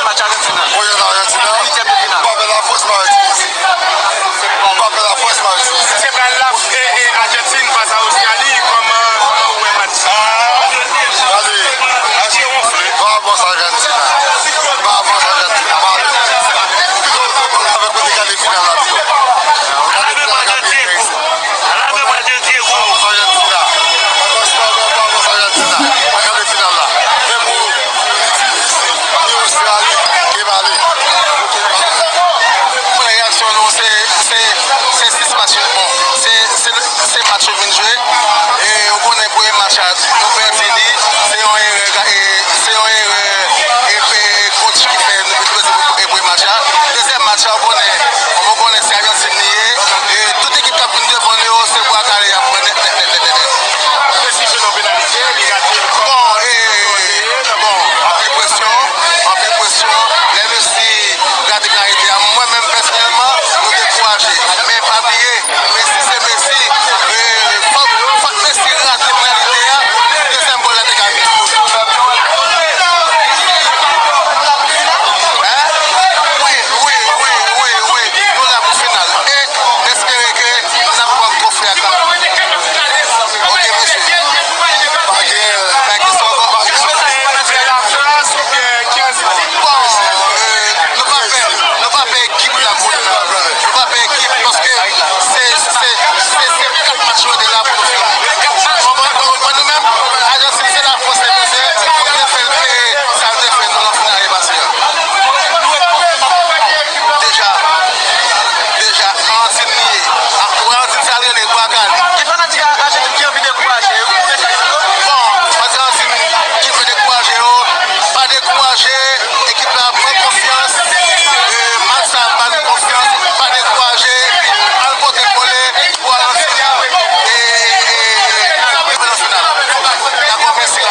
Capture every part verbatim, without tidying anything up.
Match Ajantin nan. Mwen nan Ajantin nan. Huitième de finale. M pa pè Lafrans, m pa pè Tinizi. M pa pè Lafrans, m pa pè Tinizi. Se pral la, e, e, Ajantin fas a Ostrali, kòman, kòman ou wè match sa? Ah, gade, Ajantin, m pa avanse Ajantin nan. M pa avanse Ajantin nan. M pa avanse. Pito, avèk kote gade final la, pito. Gade final la, gade final la. Alabama de Diego. Ou konnen reyaksyon nou, se, se, se sis match, bon, se, se, se match yo vin jwe. E ou konnen premye match la, nou pèdi li. Se yon erè, e, se yon erè, e, e, coach ki fè nou pèdi premye match la. Dezyèm match la, ou konnen, ou konnen se Ajantin li ye. E tout ekip k ap vin devan nou yo, se bwa kale y ap pran nèt, nèt, nèt, nèt, nèt, nèt. Mesi jwe nan penalite, li rate l. Bon, e, bon, anpil presyon, anpil presyon. Lè Mesi rate penalite a, mwen menm pèsonèlman, nou dekouraje. Men pa bliye, Mesi se Mesi. E, fòk, fòk Mesi rate penalite a, dezyèm gòl la te ka vini. Hein? Wi, wi, wi, wi, wi. Nou la pou final. E m espere ke n ap pran twofe a kanmenm. Ok, mesye. Pa gen, pa gen sògò. Bon, e, nou pa pè, nou pa pè ekip la pou nou. Nou pa pè ekip paske se, se, se, se kat match yo te la pou nou fini. Kat match. Konprann, konprann nou menm? Ajantin se Lafrans te bezwen, nou te fè l peye sa l te fè nou nan final ane pase a. Deja, deja, Ajantin li ye. Ajantin sa l rele bwa kale. Gen fanatik Ajantin ki anvi dekouraje yo. Bon, fanatik Ajantin ki vle dekouraje yo, pa dekouraje. Ekip la pran konfyans. E, match sa ap ba nou konfyans. Pa dekouraje. Epi, al pote kole pou Ajantin. E, e, e, rive nan final. Dakò, mèsi.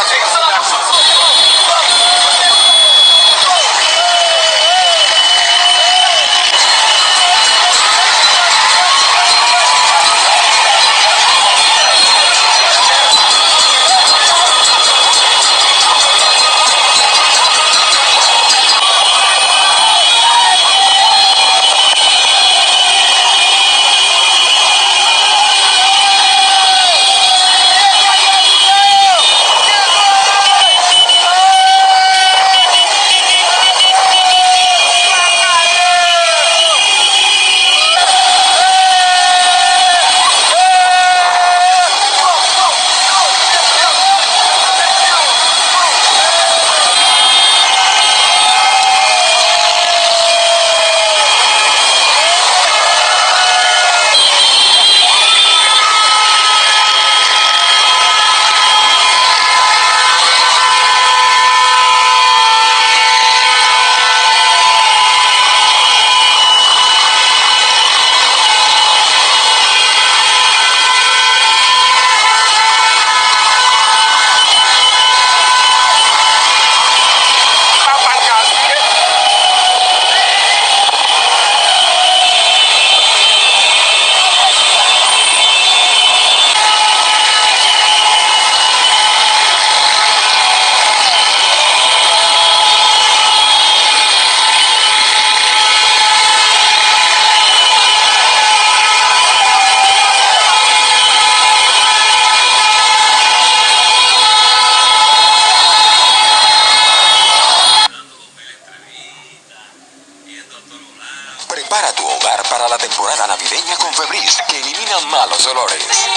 Prepara tu hogar para la temporada navideña con Febreze, que elimina malos olores.